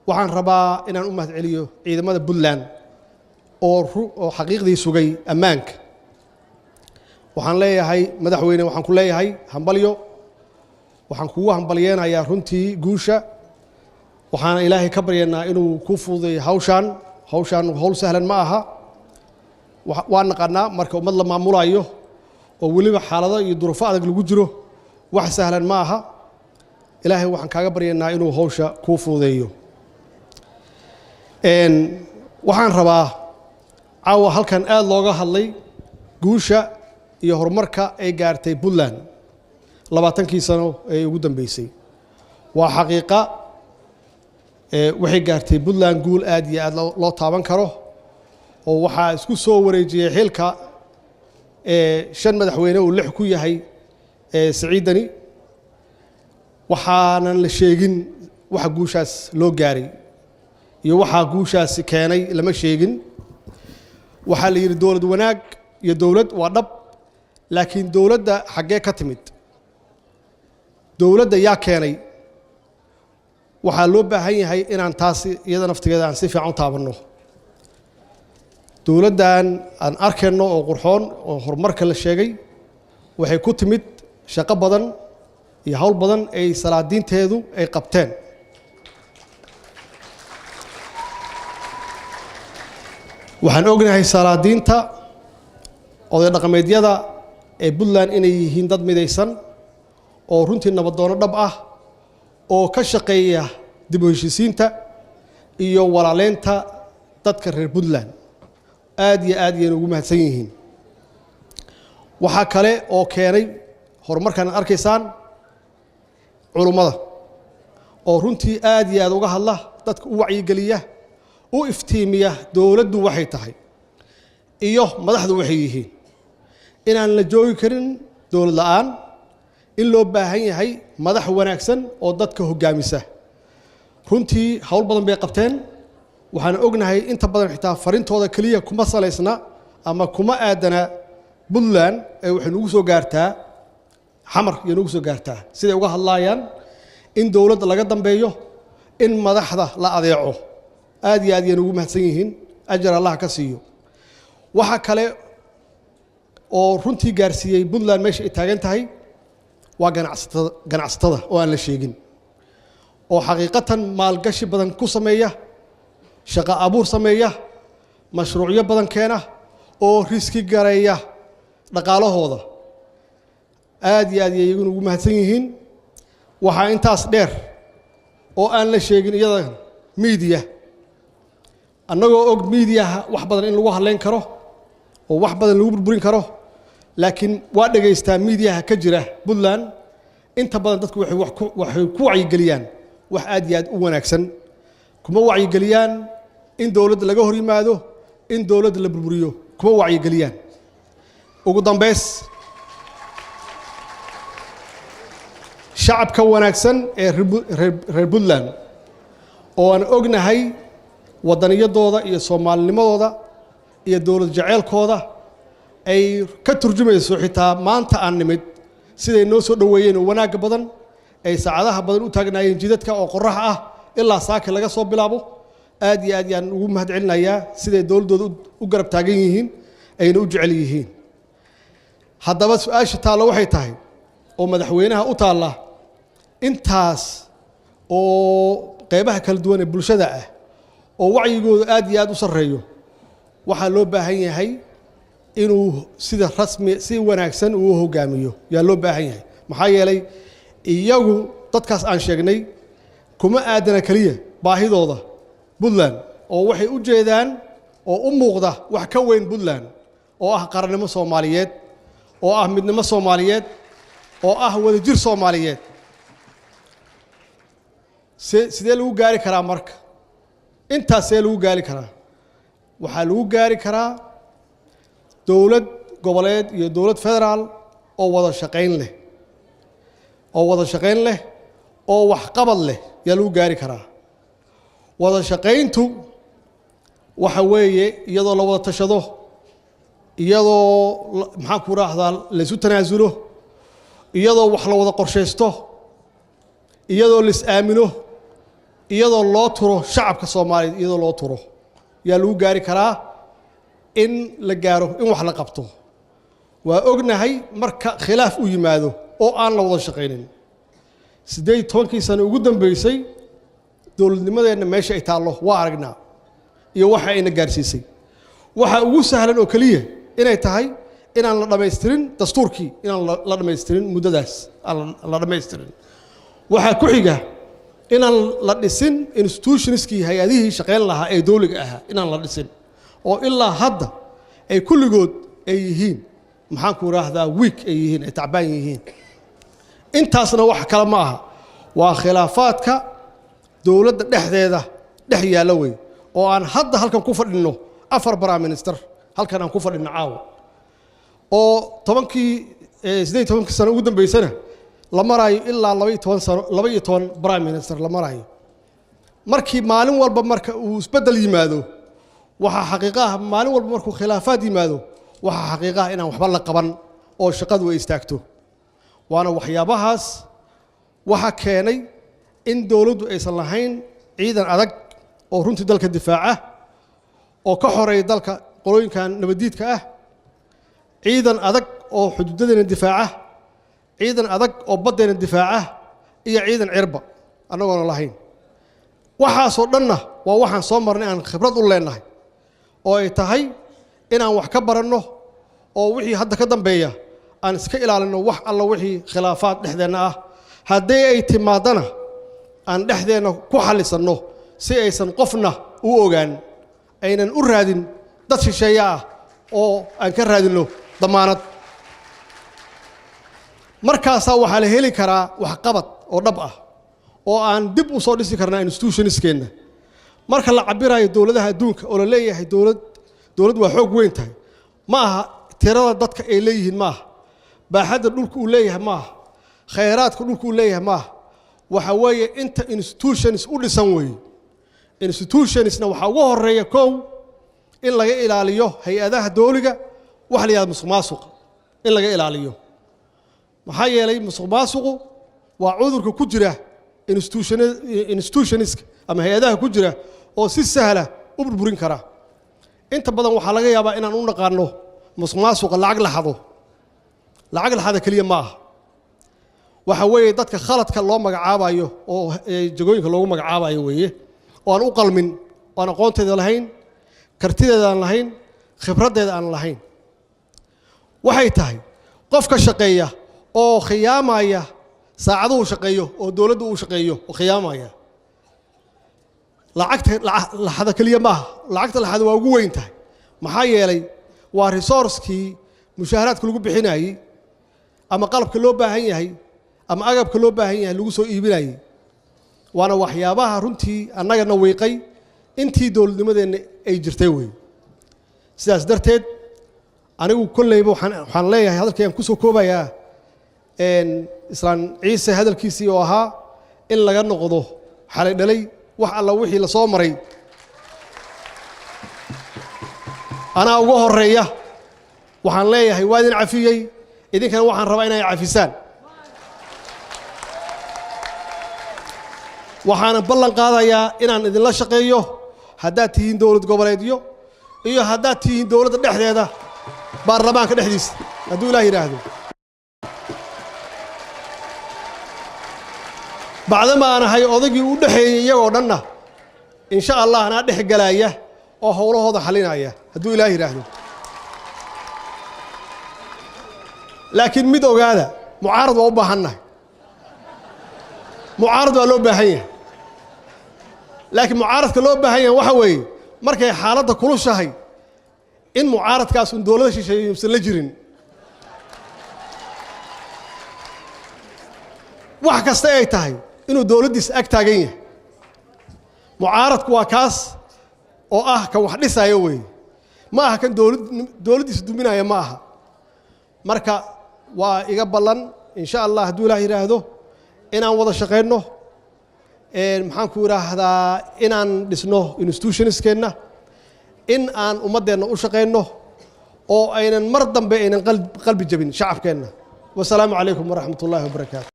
Waxaan rabaa inaan u mahad celiyo ciidamada Puntland oo xaqiiqdii sugay ammaanka. Waxaan leeyahay, madaxweyne, waxaan ku leeyahay hambalyo. Waxaan kugu hambalyeenayaa runtii guusha. Waxaana Ilaahay ka baryaynaa inuu kuu fududeeyo hawshaan. Hawshaan hawl sahlan ma aha, waa naqanaa. Marka ummad la maamulayo oo weliba xaalado iyo duruufo adag lagu jiro, wax sahlan ma aha. Ilaahay waxaan kaaga baryaynaa inuu hawsha kuu fududeeyo. Waxaan rabaa, caawa halkan aada looga hadlay guusha iyo horumarka ay gaartay Puntland 20kii sano ee ugu dambeysay. Waa xaqiiqa, waxay gaartay Puntland guul aad iyo aad loo taaban karo, oo waxaa isku soo wareejiyey xilka shan madaxweyne uu lix ku yahay Siciidani. Waxaanan la sheegin waxa guushaas loo gaaray iyo waxaa guushaasi keenay, lama sheegin. Waxaa la yidhi dowlad wanaag iyo dowlad waa dhab, laakiin dowladda xaggee ka timid? Dowladda yaa keenay? Waxaa loo baahan yahay inaan taasi iyada naftigeeda aan si fiican u taabanno. Dowladdan aan arkayno oo qurxoon oo horumarka la sheegay waxay ku timid shaqo badan iyo hawl badan ay salaadiinteedu ay qabteen. Waxaan ognahay salaadiinta, oday dhaqameedyada ee Puntland inay yihiin dad midaysan oo runtii nabadoono dhab ah oo ka shaqeeya dib u heshiisiinta iyo walaaleynta dadka reer Puntland. Aad iyo aad ayayna ugu mahadsan yihiin. Waxaa kale oo keenay horumarkan aad arkaysaan culummada, oo runtii aad iyo aad uga hadla, dadka u wacyigeliya, u iftiimiya dowladdu waxay tahay iyo madaxdu waxay yihiin, inaan la joogi karin dowlad la'aan, in loo baahan yahay madax wanaagsan oo dadka hoggaamisa. Runtii hawl badan bay qabteen. Waxaan ognahay inta badan xitaa farintooda keliya kuma salaysna ama kuma aadana Puntland ee waxay nugu soo gaartaa Xamar iyo nugu soo gaartaa siday uga hadlaayaan in dowladda laga dambeeyo, in madaxda la adeeco. Aad iyo aad ayay nugu mahadsan yihiin, ajar Allah ka siiyo. Waxa kale oo runtii gaarsiiyey Puntland meesha ay taagan tahay waa ganacsatada, ganacsatada oo aan la sheegin, oo xaqiiqatan maalgashi badan ku sameeya, shaqo abuur sameeya, mashruucyo badan keena oo riski gareeya dhaqaalahooda. Aad iyo aad ayay iyaguna ugu mahadsan yihiin. Waxaa intaas dheer oo aan la sheegin iyada media. Annagoo og miidiyaha wax badan in lagu hadlayn karo oo wax badan lagu burburin karo, laakiin waa dhegaystaa miidiyaha ka jira Puntland. Inta badan dadku waxay ku wacyigeliyaan wax aad iyo aad u wanaagsan. Kuma wacyigeliyaan in dowladda laga hor yimaado, in dowladda la burburiyo, kuma wacyigeliyaan. Ugu dambays, shacabka wanaagsan ee reer Puntland oo aan ognahay waddaniyadooda iyo soomaalinimadooda iyo dowlad jaceylkooda ay ka turjumayso xitaa maanta aan nimid siday noo soo dhoweeyeen oo wanaagga badan ay saacadaha badan u taagnaayeen jidadka oo qorax ah ilaa saaka laga soo bilaabo, aad iyo aad yaan ugu mahad celinayaa siday dowladdooda u garab taagan yihiin ayna u jecel yihiin. Haddaba su-aasha taalla waxay tahay oo madaxweynaha u taalla, intaas oo qeybaha kala duwan ee bulshada ah oo wacyigoodu aad iyo aad u sarreeyo, waxaa loo baahan yahay inuu sida rasmi si wanaagsan uu hogaamiyo yaa loo baahan yahay. Maxaa yeelay iyagu dadkaas aan sheegnay kuma aadana keliya baahidooda Puntland, oo waxay u jeedaan oo u muuqda wax ka weyn Puntland, oo ah qarannimo Soomaaliyeed, oo ah midnimo Soomaaliyeed, oo ah wadajir Soomaaliyeed. Sidee lagu gaari karaa marka intaas? See lagu gaari karaa? Waxaa lagu gaari karaa dowlad goboleed iyo dowlad federaal oo wada shaqayn leh, oo wada shaqayn leh oo waxqabad leh yaa lagu gaari karaa. Wada shaqayntu waxa weeye iyadoo la wada tashado, iyadoo maxaan ku raahdaa laysu tanaasulo, iyadoo wax la wada qorshaysto, iyadoo la is aamino. Iyadoo loo turo shacabka Soomaaliyeed, iyadoo loo turo yaa lagu gaari karaa in la gaaro in wax la qabto. Waa ognahay marka khilaaf u yimaado oo aan la wada shaqaynin, 18-kii sano ugu dambeysay dowladnimadeenna meesha ay taallo waa aragnaa iyo waxa ayna gaarsiisay. Waxa ugu sahlan oo keliya inay tahay inaan la dhammaystirin dastuurkii, inaan la dhammaystirin muddadaas aan la dhammaystirin. Waxaa ku xiga inaan la dhisin institutionskii, hay-adihii shaqayn lahaa ee dowliga ahaa inaan la dhisin, oo ilaa hadda ay kulligood ay yihiin, maxaan ku idhaahdaa, weak ay yihiin, ay tacbaan yihiin. Intaasna wax kale ma aha, waa khilaafaadka dowladda dhexdeeda dhex yaalla wey, oo aan hadda halkan ku fadhinno afar prime minister, halkan aan ku fadhinno caawa, oo 10-kii, 18-kii sano ugu dambeysana la maraayo ilaa 12 sano, 12 prime minister la maraayo. Markii maalin walba marka uu isbeddel yimaado, waxaa xaqiiqo ah, maalin walba markuu khilaafaad yimaado, waxaa xaqiiqo ah inaan waxba la qaban oo shaqadu ay istaagto. Waana waxyaabahaas waxaa keenay in dowladdu aysan lahayn ciidan adag oo runtii dalka difaaca oo ka xoreeya dalka qolooyinkan nabaddiidka ah, ciidan adag oo xuduudadeena difaaca, ciidan adag oo baddeena difaaca iyo ciidan cirba annagoona lahayn. Waxaasoo dhanna waa waxaan soo marnay, aan khibrad u leenahay, oo ay tahay inaan wax ka baranno oo wixii hadda ka dambeeya aan iska ilaalinno wax alla wixii khilaafaad dhexdeenna ah. Haddii ay timaadana aan dhexdeenna ku xallisanno si aysan qofna u ogaan, aynan u raadin dad shisheeye ah oo aan ka raadinno damaanad. Markaasaa waxaa la heli karaa waxqabad oo dhab ah oo aan dib u soo dhisi karnaa institutionskeenna. Marka la cabirayo dowladaha adduunka oo la leeyahay dowlad waa xoog weyn tahay, ma aha tirada dadka ay leeyihiin, ma aha baaxadda dhulka uu leeyahay, ma aha khayraadka dhulka uu leeyahay, ma aha. Waxa weeye inta institutions u dhisan weeye. Institutionsna waxaa ugu horeeya, kow, in laga ilaaliyo hay-adaha dowliga waxa la yihahda musuq maasuqa in laga ilaaliyo. Maxaa yeelay, musuq maasuqu waa cudurka ku jira institutionska ama hay-adaha ku jira oo si sahla u burburin kara. Inta badan waxaa laga yaabaa inaan u naqaano musuq maasuqa lacag la xado. Lacag la xada keliya ma aha. Waxa weeye dadka khaladka loo magacaabayo oo jagooyinka loogu magacaabayo weeye, oo aan u qalmin, oo aan aqoonteeda lahayn, kartideeda aan lahayn, khibraddeeda aan lahayn. Waxay tahay qofka shaqeeya oo khiyaamaya saacaduhu shaqeeyo oo dowladdu uu shaqeeyo oo khiyaamaya. Lacagta laxada keliya maaha, lacagta laxada waa ugu weyn tahay. Maxaa yeelay, waa resourcekii mushaaharaadka lagu bixinayey ama qalabka loo baahan yahay ama agabka loo baahan yahay lagu soo iibinayey. Waana waxyaabaha runtii annagana wiiqay intii dowladnimadeenna ay jirtay wey. Sidaas darteed, anigu kolleyba waxaan leeyahay, hadalkayaan ku soo koobayaa Islaan Ciise hadalkiisii oo ahaa in laga noqdo xalay dhalay wax alla wixii la soo maray. Anaa uga horeeya, waxaan leeyahay waa idin cafiyey, idinkana waxaan rabaa inay cafisaan. Waxaana ballan qaadayaa inaan idinla shaqeeyo haddaad tihiin dowlad goboleedyo iyo haddaad tihiin dowladda dhexdeeda, baarlamaanka dhexdiisa, hadduu Ilaah yidhaahdo. Bacdama aan ahay odaygii u dhexeeyey iyagoo dhanna, insha Allah anaa dhex galaaya oo howlahooda xalinaya hadduu Ilaah yidhaahdo. Laakiin mid ogaada, mucaarad waa u baahannahay, mucaarad waa loo baahan yahay. Laakiin mucaaradka loo baahan yahay waxa weeye markay xaaladda kulushahay in mucaaradkaas un dowladda shisheeye uusan la jirin. Wax kasta ay tahay inuu dowladdiisa ag taagan yahay. Mucaaradku waa kaas oo ah kan wax dhisaayo weeye, ma aha kan dowladdiisa duminaya, ma aha. Marka waa iga ballan, insha Allah, hadduu Ilaah yidhaahdo, inaan wada shaqayno, maxaan ku idhaahdaa, inaan dhisno institutionskeenna, in aan ummaddeenna u shaqayno oo aynan mar dambe aynan qalbi jabin shacabkeenna. Wasalaamu calaykum waraxmat ullahi wabarakaatu.